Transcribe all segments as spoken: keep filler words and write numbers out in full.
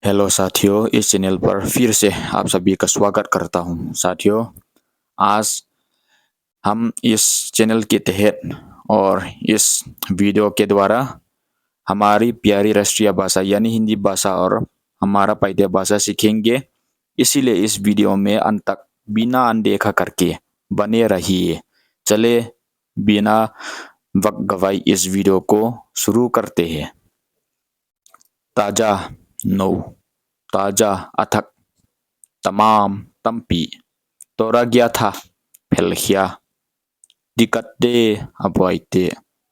हेलो साथियों, इस चैनल पर फिर से आप सभी का स्वागत करता हूं। साथियों, आज हम इस चैनल के तहत और इस वीडियो के द्वारा हमारी प्यारी राष्ट्रीय भाषा यानी हिंदी भाषा और हमारा पाइते भाषा सीखेंगे। इसीलिए इस वीडियो में अंत तक बिना अनदेखा करके बने रहिए। चले, बिना वक्त गवाए इस वीडियो को शुरू करते हैं। ताजा nou, ताजा a thak, तमाम tampi, तोरा गया था, phel khia, दिक्कत दे, a buaite,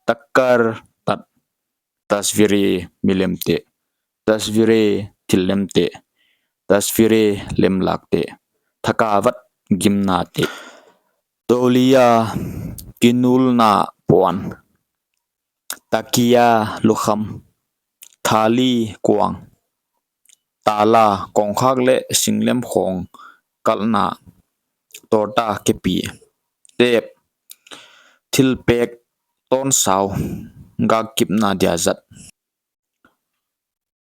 टक्कर tat, तस्वीरें, milemte, तस्वीरें, thillemte, तस्वीरें, lemlakte, थकावट, gimnate, तौलिया, kinulna puan, तकिया, lukham, थाली, kuang, ताला, kongkhak leh singlem khawng kalhna, तोता, kepi, tape, thilpek, tawnsau, gak kipna dia zat,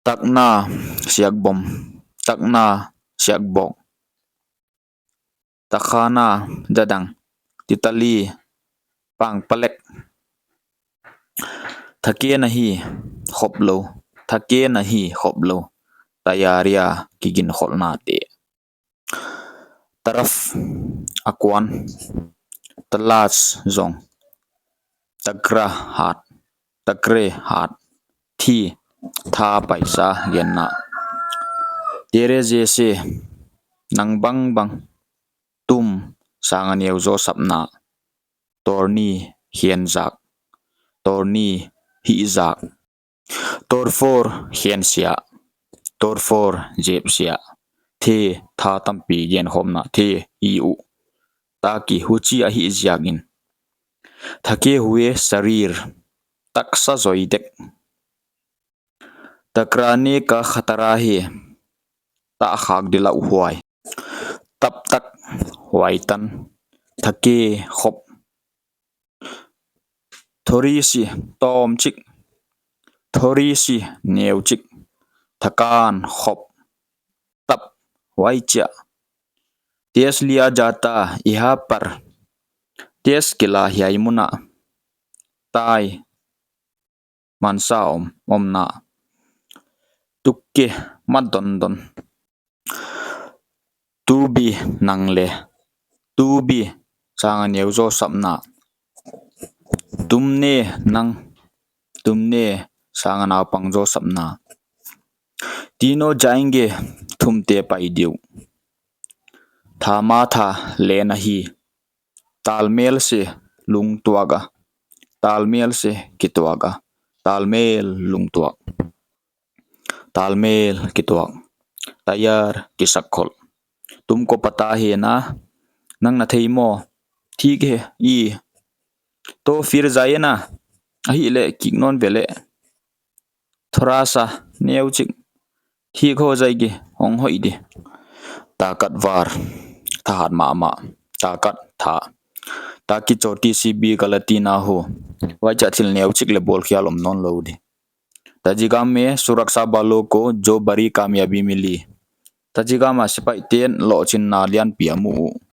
तकना, siakbom, तकना, siakbawk, तखाना, dadang, तितली, pangpalek, थके नहीं, khoplou, थके नहीं, khoplou, तैयारियां, kiginkholhnate, तरफ, a kuan, तलाश, zong, टकरा, hat, टकरे, hat, थी, tha, paisa, genna, तेरे जैसे, nang bangbang, तुम, sang a neu zaw sapna, तोड़नी, khen zak, तोड़नी, hih zak, तोड़फोड़, khensiah, तोड़फोड़, zepsiah, थे, tha tampi genkhawmna, थे, i uh, ताकि, huchi ahih ziakin, थके हुए शरीर, taksa zoi dek, टकराने का खतरा है, tahkhak di lauhuai, तब तक, huai tan, थके, khop, थोड़ी सी, tawmchik, थोड़ी सी, neuchik, थकान, khop, तब, huai chiah, टेस्ट लिया जाता, यहाँ पर, test kila hiai mun ah, ताई, mansa om, omna, तुक्के, mat dondon, तू भी, nang leh, तू भी, sang a neu zaw sapna, तुमने, nang, तुमने, sang a naupang zaw sapna, तीनों जाएंगे, thumte pai di uh, थामा था, len ahi, तालमेल से, lungtuak a, तालमेल से, kituak a, तालमेल, lungtuak, तालमेल, kituak, तैयार, kisakkholh, तुमको पता है ना, nang na thei maw, ठीक है, i, तो फिर जाइए ना, ahihleh kik nawn ve leh, थोड़ा सा, neuchik, ठीक हो जाएगी, hong hoih di, ताकतवर, thahat mahmah, ताकत, tha, ताकि छोटी सी भी गलती ना हो, huai chiah thil neuchik leh bawlkhial om nawnlou di, तंजीगाम में सुरक्षा बलों को जो बड़ी कामयाबी मिली, तंजीगाम a sipaiten lohchinna lianpi a mu uh,